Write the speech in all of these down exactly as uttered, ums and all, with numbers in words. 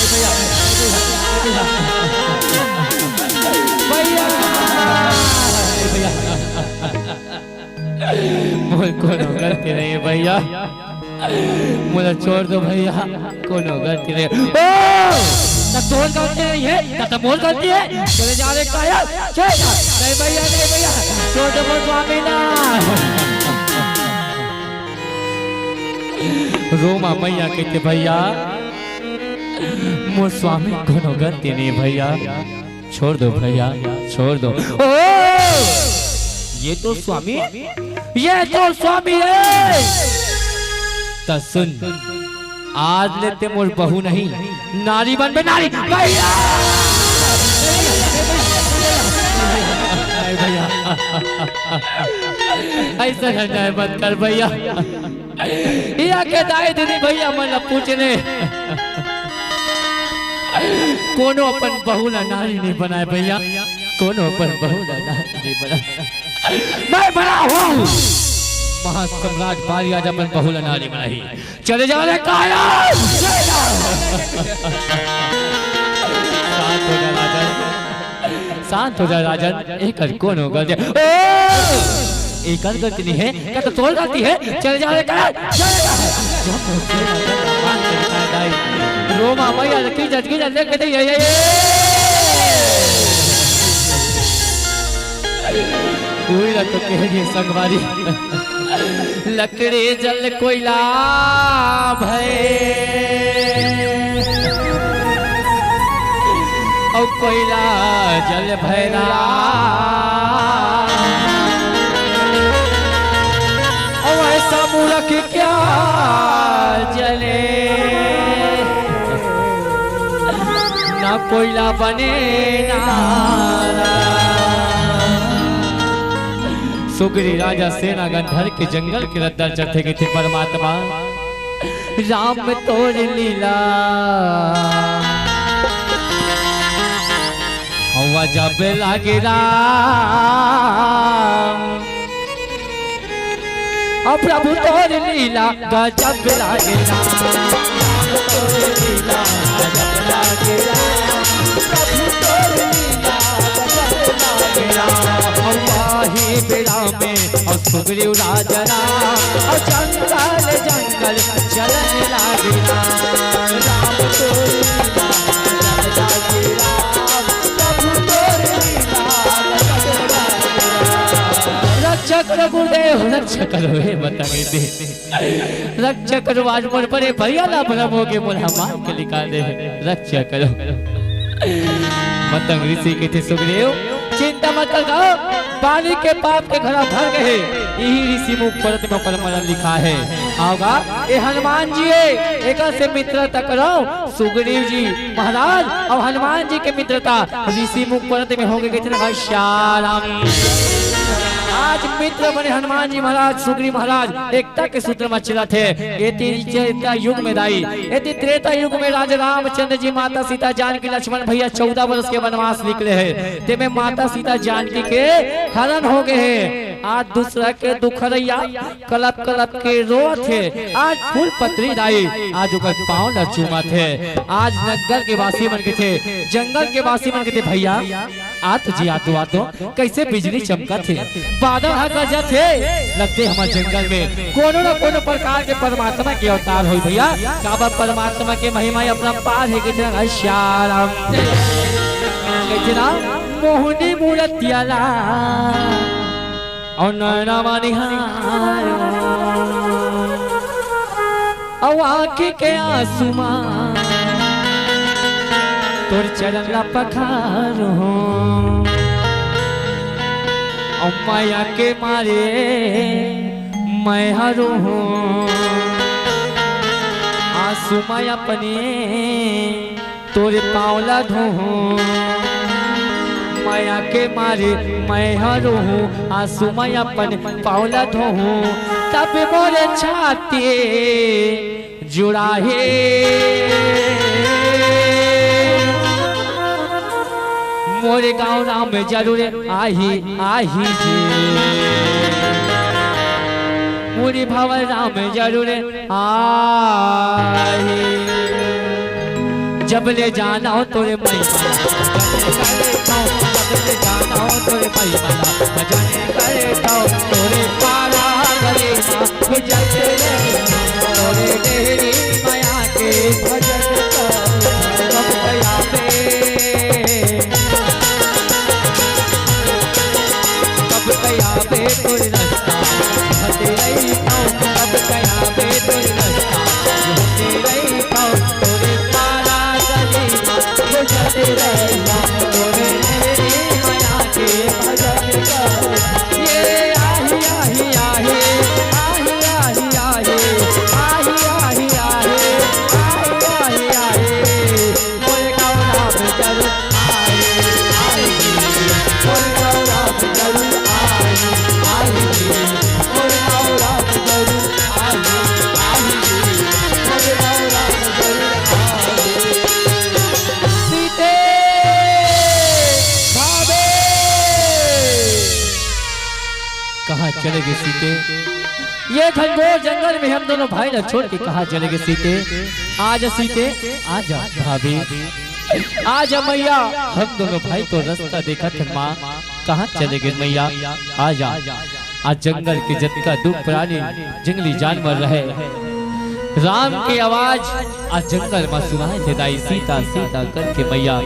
भैया, भैया, भैया, भैया, मोर कोनो गलती नहीं है भैया, मोला छोड़ दो भैया, कोनो गलती नहीं। ओ, त तोर गलती नहीं है, त, त मोर गलती है। चले जा रे काया, चले जा। नहीं भैया, नहीं भैया, छोड़ दो मोर स्वामी ला। रोमा मैया कहिथे भैया, मोर स्वामी कोनो गलती नहीं भैया, छोड़ दो भैया, छोड़ दो। ओ, ये तो स्वामी, ये तो स्वामी है। त सुन, आज ले ते मोर बहू नहीं, नारी बनबे नारी। भैया, नहीं भैया, ऐसा अन्याय मत कर भैया। इहाँ के दाई दीदी भैया मन ला पूछ ले, कोनो अपन बहू ला नारी नहीं बनाए भैया, कोनो अपन बहू ला नारी नहीं बनाए। मैं बड़ा हूँ, महासम्राट बारी आज अपन बहू ला नारी बनाही। चले जा रे काया, चले जा। शांत हो जा राजन, शांत हो जा राजन, एकर कोनो गलती, ओ, एकर गलती नहीं है, का तो तोर गलती है। चले जा रे काया, चले जा। जब वो तेरा गलत बात करता है दाई, रोमा मैया की जज की जज के दे, ये, ये, ये। कोई ना तो कह दिए संगवारी। लकड़ी जल कोयला भय, अउ कोयला जल भैरा, अउ ऐसा मूरख क्या जले, ना कोयला बने ना सुग्रीव राजा सेना गंधर के जंगल के रद्दा चढ़थे, कहिथे परमात्मा, राम तोर लीला। हवा जब लागे राम, ओ प्रभु तोर लीला गजब लागे राम। तोर लीला गजब लागे राम। प्रभु तोर लीला गजब लागे राम। हवा ही बेरा में अउ सुग्रीव राजा राम, अउ जंगल जंगल चलन लागे राम। राम तोर लीला गजब लागे राम। प्रभु तोर लीला गजब लागे राम। रक्षा करो गुरुदेव, रक्षा करो, हे माता दी। रक्षा करो, आज मोर बड़े भैया ला भरम होगे, मोला मार के निकाल दे, रक्षा करो। मतंग ऋषि कहिथे सुग्रीव, चिंता मत कर, बाली के पाप के घड़ा भर गे हे, इही ऋषि मुख परत में ओकर मरण लिखा हे। आओगा, ए हनुमान जी हे, एकर से मित्रता करो। सुग्रीव जी महाराज अउ हनुमान जी के मित्रता ऋषि मुख परत में होगे, कहिथे ना भाई श्याम। आज मित्र बने हनुमान जी महाराज, सुग्रीव महाराज, एकता के सूत्र में चलत हे। एती त्रेता युग में दाई, एती त्रेता युग में राजा रामचंद्र जी, माता सीता जानकी, लक्ष्मण भैया चौदह वर्ष के वनवास निकले हे, तेमे माता सीता जानकी के हरण होगे हे। आज दूसरा के दुख हरैया कलप कलप के रोवत हे। आज फूल पतरी दाई, आज ओकर पाँव ला चूमत हे। आज नगर के वासी मन कहिथे, जंगल के वासी मन कहिथे, भैया, आ तो जी, आ तो, आ तो, कइसे बिजली चमकत हे, बादल ह गरजत हे, लगथे हमर जंगल में कोनो न कोनो प्रकार के परमात्मा के अवतार होही भैया। काबर परमात्मा के महिमा अपरंपार हे, कहिथे ना, श्याम। कहिथे ना, मोहनी मूरतिया ला अउ नैना म निहारो, अउ आँखी के आँसू म तोर चरण ला पखारो, अउ मया के मारे मैं हरो हूँ, आँसू म अपने तोरे पाँव ला धोहूँ, मया के मारे मैं ह रोहूँ, आँसू म अपन पाँव ला धोहूँ। तब मोरे छाती जुड़ाही, मोरे गाँव राम जरूर आही, आही जी, मोरे भवन राम जरूर आही। जब ले जाना हो तोरे महिमा, जब ले जाना हो तोरे महिमा, भजन करे तो तोरे पारा गले मा, गुजरते रहे तोरे डेहरी मया के भजन करो। कब तया पे, कब तया पे तोरे रास्ता, भजते रही तो कब तया पे तोरे रास्ता, भजते रही तो तोरे पारा गली मा, गुजरते रही तोरे डेहरी मया के भजन करो। ये आही, आही, आही, आही, आही, आही, आही, आही, आही, आही, आही, आही, आही। मोरे गौरा में जरूर आई, आई, मोरे गौरा में जरूर आई, आई, मोरे गौरा में जरूर आई, आई, मोरे गौरा में जरूर आई। सीते भावे। कहाँ चले गे सीते? ये घनघोर जंगल में हम दोनों भाई ला छोड़ के कहाँ चले गे सीते? आजा सीते, आजा भाभी, आजा मैया, हम दोनों भाई तो रास्ता देखत हन माँ, कहाँ चले गे मैया? आजा। आज जंगल के जतका दू प्राणी, जंगली जानवर रहे, राम के आवाज आज जंगल में सुनाए थे दाई, सीता सीता करके मैया।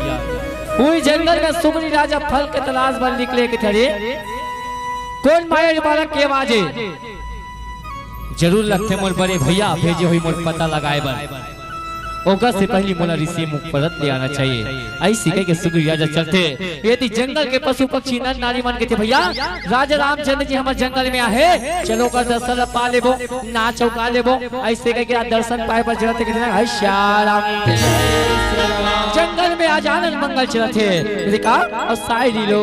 उही जंगल में सुग्रीव राजा फल के तलाश बर निकले के ठहरे। कोन माया बालक के आवाज हे? जरूर लगथे मोर बड़े भैया भेजे होही मोर पता लगाए बर। ओकर से पहिली मोला ऋषि मुख परत ले आना चाहिए। अइसे कहिके सुग्रीव राजा चलथे। एती जंगल के पशु पक्षी नर नारी मन कहिथे, "भैया, राजा रामचंद्र जी हमर जंगल में आहे, चलो ओकर दर्शन ला पा लेबो, नाच अउ गा लेबो।" अइसे कहिके आज दर्शन पाए बर चलथे, कहिथे, "हे श्याम।" जंगल में आज आनंद मंगल चलथे। देखा, अउ शायरी लो।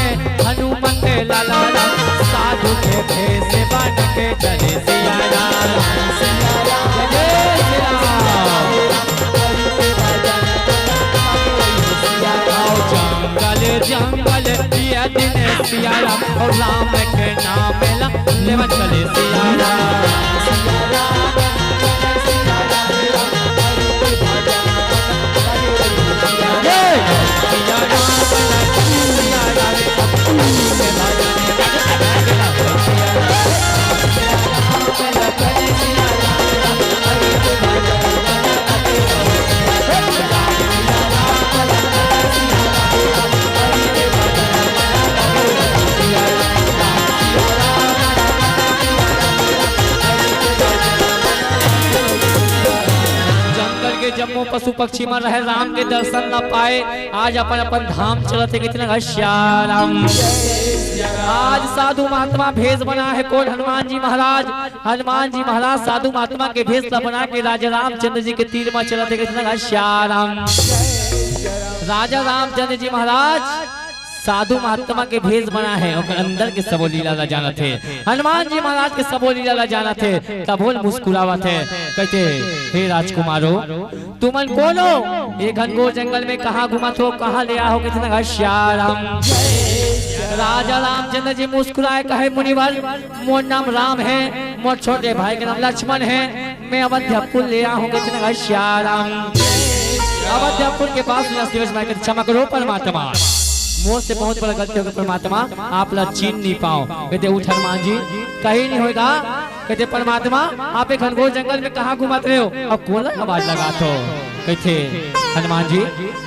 में हनुमंत लाला राम, साधु के भेष बन के चले सिया राम। जय श्री राम। जंगल जंगल ये दिन सिया राम, और राम के नाम ला लेवा चले सिया राम। जंगल के जम्मो पशु पक्षी मन रहे, राम के दर्शन ला पाए, आज अपन अपन धाम चलत हे। कितना श्याम। आज साधु महात्मा भेष बना है कौन? हनुमान जी महाराज। हनुमान जी महाराज साधु महात्मा के भेष ला बना के राजा रामचंद्र जी के तीर मा चलत हे। कितना श्याम। राजा रामचंद्र जी महाराज साधु महात्मा के भेष बना है, ओकर अंदर के सबो लीला ला जानत हे। हनुमान जी महाराज के सबो लीला ला जानत हे, तभो ले मुस्कुरावत हे, कहिथे, "हे राजकुमारो, तुमन कोन हो? ये घनघोर जंगल में कहाँ घूमत हो, कहाँ ले आहो?" कितना श्याम। राजा रामचंद्र जी मुस्कुराए, कहे, "मुनिवर, मोर नाम राम है, मोर छोटे भाई के नाम लक्ष्मण है, मैं अवध्यपुर ले आए हूँ।" कितना श्याम। अवध्यपुर के पास में सुरेश भाई के, "क्षमा करो परमात्मा, मोर से बहुत बड़ा गलती हो गया परमात्मा, आप ला चीन नहीं पाओ।" कहिथे, "उठ हनुमान जी, कहीं नहीं होएगा।" कहिथे, "परमात्मा, आप एक घनघोर जंगल में कहाँ घूमत रहे हो, अब कोन ला आवाज लगात हो?" कहिथे, "हनुमान जी,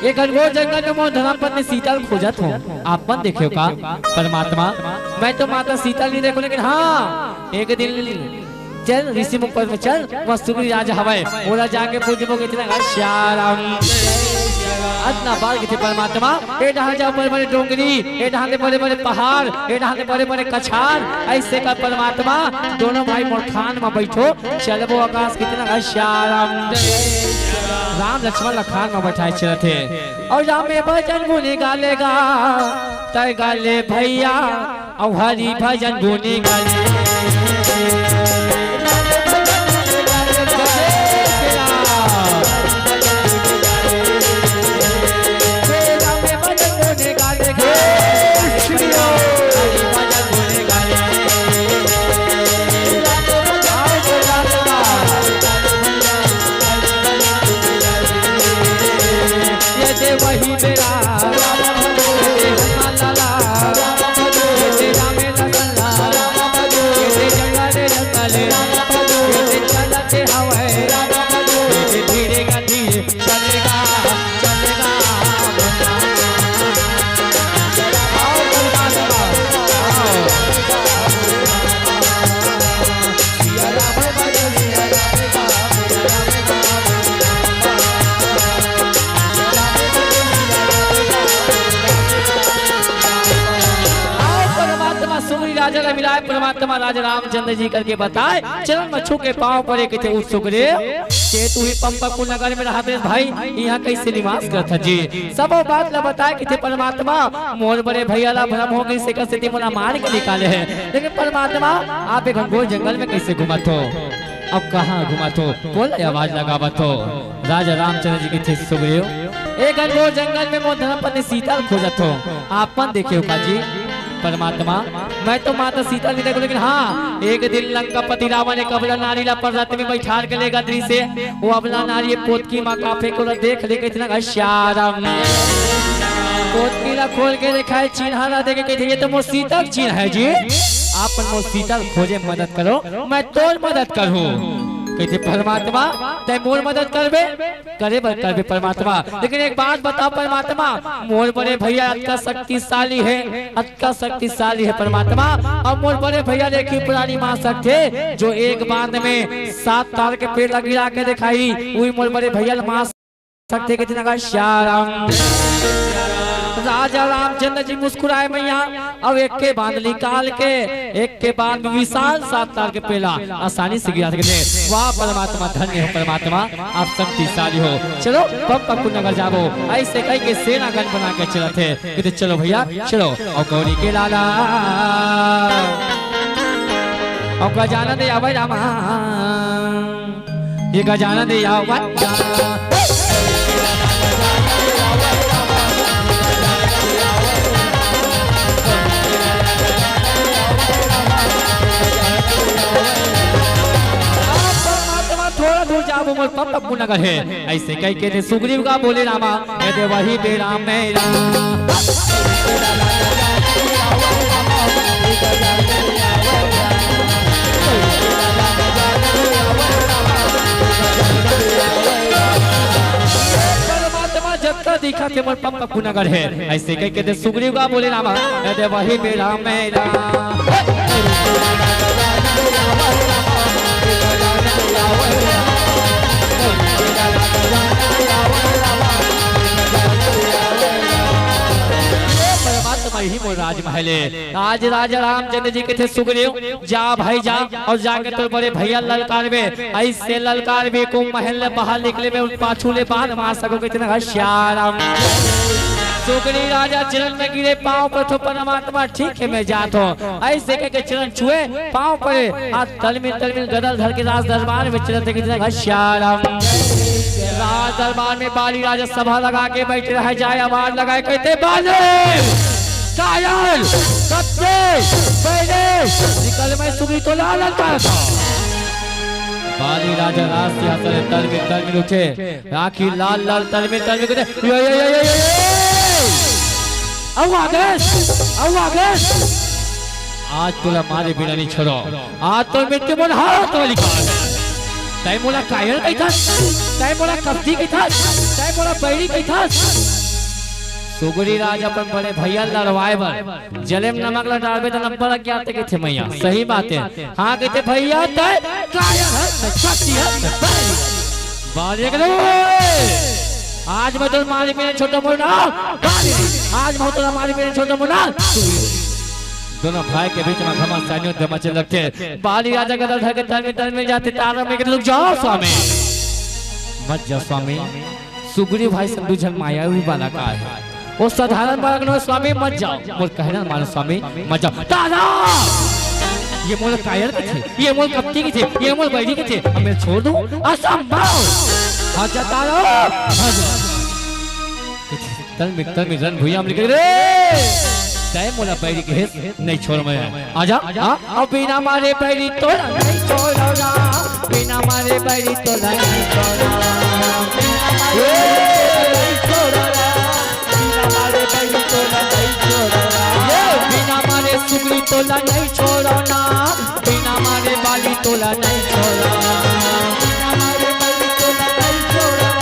एक घनघोर जंगल में मोर धर्म पत्नी सीता ल खोजत हो, आप मन देखे हो का?" "परमात्मा, मैं तो माता सीता ल नहीं देखो, लेकिन हाँ, एक दिन चल, ऋषि मुख पर में चल, वहाँ सुग्रीव राजा हवय, ओला जाके पूजबो।" कितना श्याम। अतना बार कहिथे परमात्मा, "ए डहार जा बड़े-बड़े डोंगरी, ए डहार ले बड़े-बड़े पहाड़, ए डहार ले बड़े-बड़े कछार, ऐसे का परमात्मा, दोनों भाई मोर खान में बैठो, चलबो आकाश।" कितना श्याम। राम लक्ष्मण ला खान में बैठाए चलत हे। और राम में भजन गुनी गालेगा, तय गाले भैया, अउ हरि भजन गुनी गाले। ये दे वही बेरा, हनुमान लाला। परमात्मा राजा रामचंद्र जी करके बताए, चरण म छू के पाँव परे कथे, "उठ सुग्रीव, के तू ही पंपकपुर नगर में रहत हस भाई, इहाँ कइसे निवास करत हस जी?" सब बात ला बताए कथे, "परमात्मा, मोर बड़े भैया ला भ्रम हो गइस, एकर सेती मोला मार के निकाले हे। लेकिन परमात्मा, आप ए घनघोर जंगल में कइसे घूमत हो? अब कहाँ घूमत हो? कोन ला आवाज लगावत हो?" राजा रामचंद्र जी कथे, "सुग्रीव, ए घनघोर जंगल में मोर धर्मपत्नी सीता ल खोजत हो, आप मन देखे हो का जी?" "परमात्मा, मैं तो माता सीता ल नइ देखों, लेकिन हाँ, एक दिन लंकापति रावण एक अबला नारी ला अपन रथ में बइठार के लेगत रिहिसे, ओ अबला नारी पोतकी म का फेंके ओला देख ले कथे ना, श्यारम।" पोतकी ला खोल के देखाए, चिन्हा ला देखे, कथे, "ये तो मोर सीता के चिन्हा हे जी, आप मन मोर सीता ल खोजे मदद करो, मैं तोर मदद करहूँ।" कथे, "परमात्मा, तैं मोर मदद करबे?" "करे बर करबे परमात्मा, लेकिन एक बात बता परमात्मा, मोर बड़े भैया अतका शक्तिशाली हे, अतका शक्तिशाली हे परमात्मा, अउ मोर बड़े भैया ल एक ही प्राणी मार सकथे, जो एक बांध में सात तार के पेड़ ला गिरा के देखाही, उही मोर बड़े भैया ल मार सकथे।" कथे ना, "श्यारम।" राजा रामचंद्र जी मुस्कुराए मैया, अब एक के बांध निकाल के, एक के बांध में विशाल सात तार के पेड़ ला आसानी से गिरा सकथे। वाह परमात्मा, धन्य हो परमात्मा, आप शक्तिशाली हो। चलो, पंपकपुर नगर जाबो। अइसे कहिके सेनागण बना के चलत हे। कथे, "चलो भैया, चलो।" अउ गौरी के लाला, अउ गजानन दे आवै रामा, ये गजानन दे आवै रामा। परमात्मा थोड़ा दूर जाबो, मोर पंपकपुर नगर हे। अइसे कहिके दे सुग्रीव गा बोले रामा, ए दे वही बेरा में राम। परमात्मा जतका दिखत हे मोर पंपकपुर नगर हे। अइसे कहिके दे सुग्रीव गा बोले रामा, ए दे वही बेरा में राम। परमात्मा ही मोर राजमहल हे। आज राजा रामचंद्र जी कथे सुग्रीव, जा भाई जा, अउ जाके तोर बड़े भैया ल ललकारबे। अइसे ललकारबे, एको महल ले बाहर निकले में पाछू ले बांध मार सकव, कथे ना श्यारम। सुग्रीव राजा चरण में गिरे, पाँव परथों, "परमात्मा ठीक हे, मैं जात हों।" अइसे कहिके चरण छुए, पाँव परे, हाथ तलमिल तलमिल गदा ल धर के राज दरबार में चलत हे, कथे ना श्यारम। राज दरबार में बाली राजा सभा लगा के बइठे रहय, जाय आवाज लगाय कहिथे, "बाली, कायर, कत्ते, बइरी, निकल, मैं सुग्रीव तोला ललकारत हों।" बाली राजा राज सिंहासन ले तलमिल तलमिल उठे, आँखी लाल लाल तलमिल तलमिल कथे, "ये, ये, ये।" अउ आगे, अउ आगे। आज तोला मारे बिना नइ छोड़ों। आज तो मिट्टी मोर हाथ वाली बात हे। तैं मोला कायर कहिथस? तैं मोला कपटी कहिथस? तैं मोला बइरी कहिथस? सुग्रीव राजा अपन बड़े भैया ल लड़वाय बर जले म नमक ला डारबे त नब्बा लग जाथे कथे मैया। सही बात हे। हाँ कथे भैया तैं कायर हस, तैं कपटी हस, तैं बइरी। बाली कथे, "आज मैं तोला मारे बिना नइ छोड़ों मोर ना, बाली, आज मैं तोला मारे बिना नइ छोड़ों मोर ना।" दूनों भाई के बीच में घमासानियों दे मचे लगथे। बाली राजा गदा ल धर के तलमिल तलमिल जाथे, तारा में कथे, "रुक जाव स्वामी, मत जाव स्वामी, सुग्रीव भाई संग दू झन मायावी बालक आय हे, ओ साधारण बालक नोहे स्वामी, मत जाव, मोर कहना ल मानो स्वामी, मत जाव।" "तारा, ये मोला कायर कथे, ये मोला कपटी कथे, ये मोला बइरी कथे, अब मैं छोड़ दूँ? असंभव। हट जा तारा, हट जा।" तलमिल तलमिल रन भुइयां म निकल रे। तैं मोला बइरी कहेस, नइ छोड़ों मैं। आजा, आ, अउ बिना मारे बइरी तोला नइ छोड़ों ना, बिना मारे बइरी तोला नइ छोड़ों ना। ए, बिना मारे बइरी तोला नइ छोड़ों ना। ए, बिना मारे सुग्रीव तोला नइ छोड़ों ना, बिना मारे बाली तोला नइ छोड़ों ना। बिना मारे बइरी तोला नइ छोड़ों ना।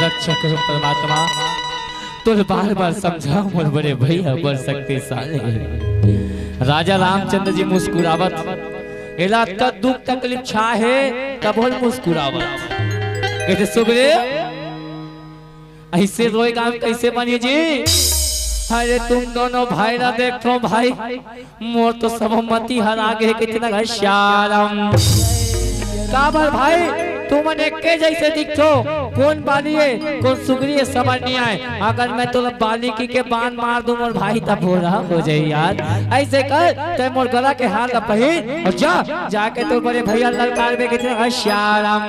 रक्षा करो परमात्मा। तोर बार बार समझा मोर बड़े भैया बड़ शक्तिशाली हे। राजा रामचंद्र जी मुस्कुरावत, एला अतका दुख तकलीफ छा हे, तभो ले मुस्कुरावत। कहिथे सुग्रीव, अइसे रोए गाँव कइसे बनी जी? अरे तुम दोनों भाई ला देखो भाई, मोर तो सब मति हरा गे, कहिथे ना घनश्याम। काबर भाई, तुमन एके जइसे दिखथो, कोन बाली हे, कोन सुग्रीव हे, समझ नइ आय। अगर मैं तोला बाली कहिके बाण मार दूं मोर भाई, त भोरा हो जाही यार। अइसे कर, तैं मोर गला के हार ला पहिर अउ जा, जाके तोर बड़े भैया ललकारबे, कहिथे ना घनश्याम।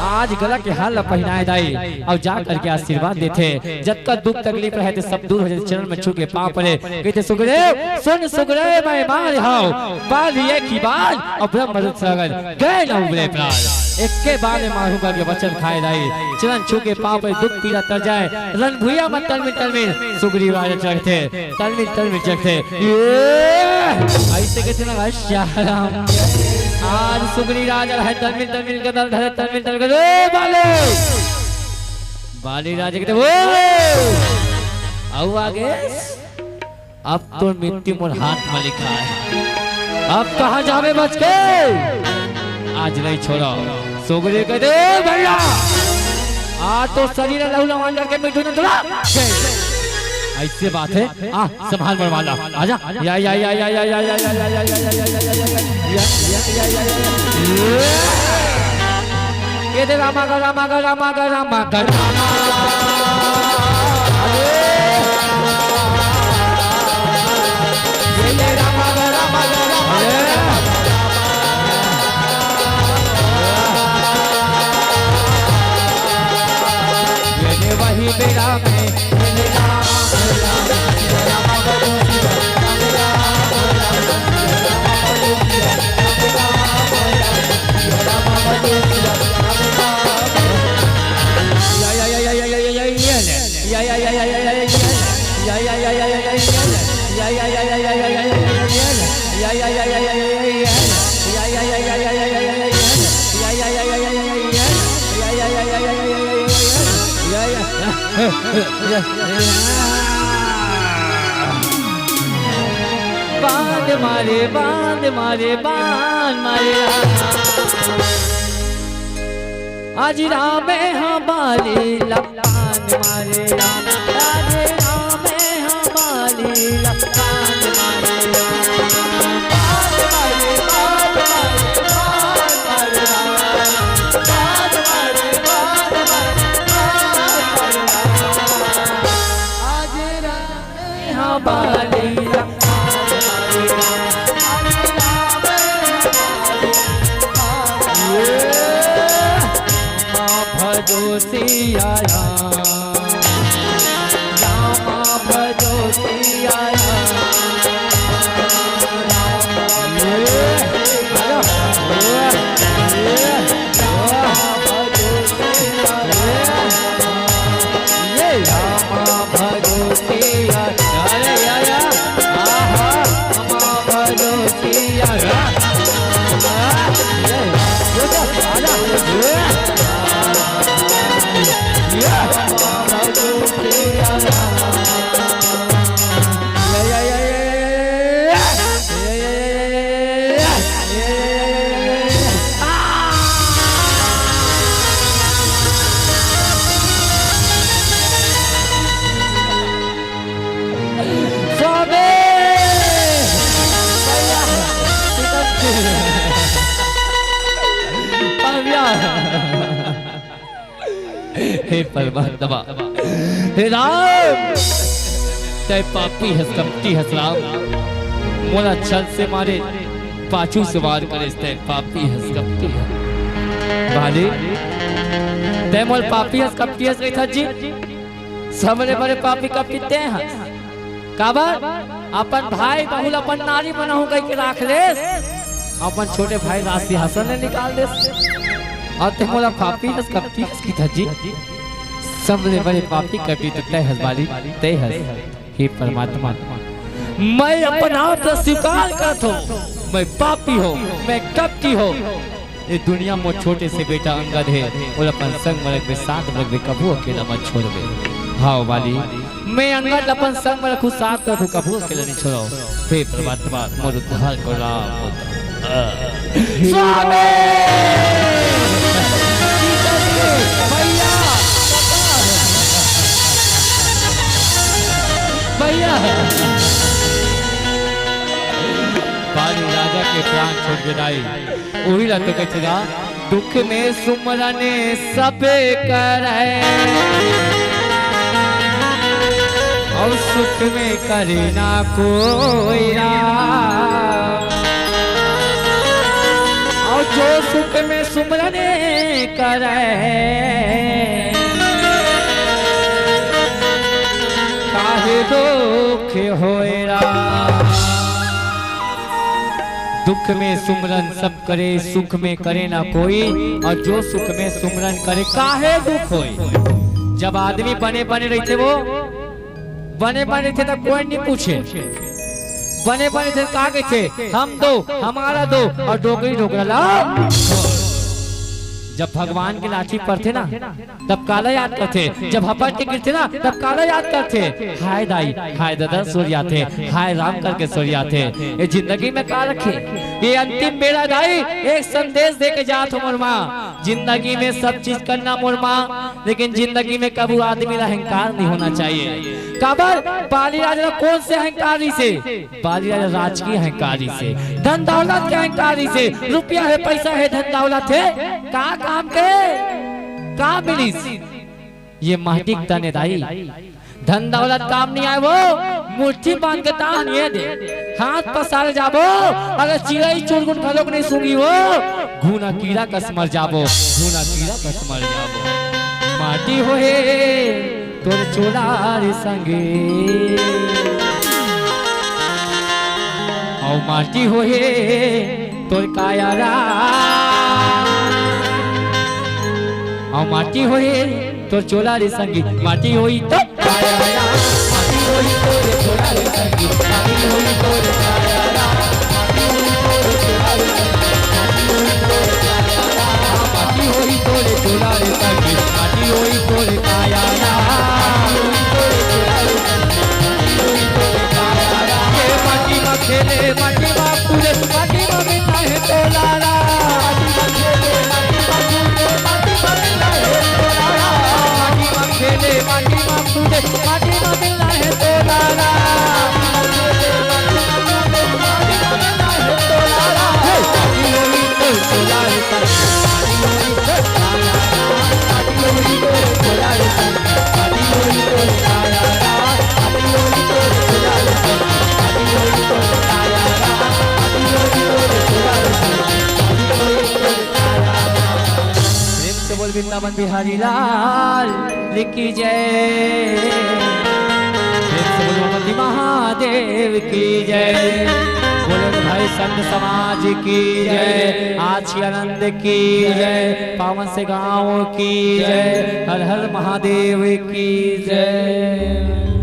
आज गला के हार ला पहिनाय दाई, अउ जा करके आशीर्वाद देथे। जतका दुख तकलीफ रहे ते सब दूर हो जाय, चरण में छू के पाँव परे। कहिथे सुग्रीव, सुन सुग्रीव मैं मार हव, बाली एक ही बार अउ ब्रह्म रुद्र सागर गए न उबरे प्राण। एके बार में मारूंगा के वचन खाय दाई। चरण छू के पाँव परे, दुख पीड़ा तर जाय। रणभुइयां म तलमिल तलमिल सुग्रीव राजा चढ़थे, तलमिल तलमिल चढ़थे। ये अइसे कहिथे ना घनश्याम। आज सुग्रीव राजा हे तलमिल तलमिल के दल धरे, तलमिल तलमिल के, ए बाली। बाली राजा कहिथे, ओ! अउ आगे? अब तोर मृत्यु मोर हाथ म लिखा हे। अब कहाँ जाबे बच के? आज नइ छोड़व। सुग्रीव कहिथे, ए भैया! आज तोर शरीर लहू लुहान करके मिट्टी में मिला दूंगा। अइसे बात हे। आ, संभाल मोर माला। आजा। या, या, या। ये दे रामा गा, रामा गा, रामा गा, रामा गा, रामा। ये दे रामा गा, रामा गा, रामा गा, रामा। ये दे वही बेरा में बांध मारे, बांध मारे, बांध मारे। आज रामे ह बाली ला बांध मारे, आज रामे ह बाली ला बांध मारे। बांध मारे, बांध मारे, बांध मारे। बांध मारे, बांध मारे, बांध मारे। आज रामे ह बाली ला भजो सिया राम, राम भजो सिया राम, राम भजो सिया राम। ये राम भजो सिया, अरे या, या, आहा, राम भजो सिया राम। आ, ये, ये तो आजा, ये, ये, राम भजो सिया राम। या, या, या, या, या, या, या। स्वामी! भैया! भैया! हे परमात्मा, हे राम, तैं पापी हस, कपटी हस राम। मोला छल से मारे, पाछू से वार करेस, तैं पापी हस, कपटी हस। बाली, तैं मोला पापी हस, कपटी हस कहिथस जी? सबले बड़े पापी कपटी तैं हस। काबर? अपन भाई बहू ल अपन नारी बनाहूं कहिके राख लेस, अपन छोटे भाई राज सिंहासन ले निकाल देस, अउ तैं मोला पापी हस, कपटी हस कहिथस जी। सबले बड़े पापी कपटी तो तैं हस बाली, तैं हस। हे परमात्मा, मैं अपन आप ला स्वीकार करत हूँ, मैं पापी हूँ, मैं कपटी हूँ। ये दुनिया म छोटे से बेटा अंगद हे, ओला अपन संग म रखबे, साथ म रखबे, कभू अकेला मत छोड़बे। हाँ बाली, मैं अंगद ला अपन संग म रखहूँ, साथ रखहूँ, कभू अकेला नहीं छोड़व। हे परमात्मा, मोर उद्धार कर। स्वामी! भैया! भैया! बाली राजा के प्राण छूट गे दाई। उही ला तो कहिथे गा, दुख में सुमरन सब करे, अउ सुख में करे ना कोई राम। अउ जो सुख में सुमरन करे, काहे दुख होय राम। दुख में सुमरन सब करे, सुख में करे ना कोई, अउ जो सुख में सुमरन करे, काहे दुख होय। जब आदमी बने बने रहिथे वो, बने बने रहिथे त कोई नहीं पूछे। बने बने रहिथे त का कहिथे, हम दो, हमारा दो, अउ डोकरी डोकरा ला। जब भगवान के लाठी परथे ना, तब काला याद करथे, जब हपट के गिरथे ना, तब काला याद करथे। हाय दाई, हाय ददा सुरियाथे, हाय राम करके सुरियाथे। ये जिंदगी में का रखे? ये अंतिम बेरा दाई, एक संदेश दे के जात हूँ मोर माँ। जिंदगी में सब चीज करना मोर माँ, लेकिन जिंदगी में कभू आदमी ला अहंकार नहीं होना चाहिए। काबर? बाली राजा ला कोन से अहंकार रहिसे? बाली राजा राजकीय अहंकार रहिसे, धन दौलत के अहंकार रहिसे, रुपया हे, पैसा हे, धन दौलत हे, का काम के? का मिलिस? ये माटी के तने दाई, धन दौलत काम नहीं आय वो, मुट्ठी बांध के ताहन ये दे, हाथ पसार जाबो, अगर चिरई चुरगुन घलोक नहीं सूंघी वो, घुना कीरा कस मर जाबो, घुना कीरा कस मर जाबो। माटी होहे तोर चोला रे संगी, अउ माटी होहे तोर काया रा, अउ माटी होहे तोर चोला रे संगी, माटी होही तो काया रा, माटी होही तोर चोला रे संगी, माटी होही तोर काया रा, माटी होही तोर चोला रे संगी, माटी होही तोर काया रा, माटी होही तोर चोला रे संगी, माटी होही तोर काया रा, माटी होही तोर चोला रे संगी, माटी होही तोर काया रा। ये माटी मा खेले, माटी मा कूदे, माटी मा मिलना हे तोला रा। माटी मा खेले, माटी मा कूदे, माटी मा मिलना हे तोला रा। माटी मा खेले, माटी मा कूदे, माटी मा मिलना हे तोला रा। माटी मा खेले, माटी मा कूदे, माटी मा मिलना हे तोला रा। हे, माटी होही तोर चोला रे संगी, माटी होही तोर काया रा। माटी होही तोर चोला रे संगी, माटी होही तोर काया रा। प्रेम से बोल वृंदावन बिहारी लाल की जय। प्रेम से बोलो पति महादेव की जय। बोलो भाई संत समाज की जय, आशी आनंद की जय, पावन से गांव की जय, हर हर महादेव की जय।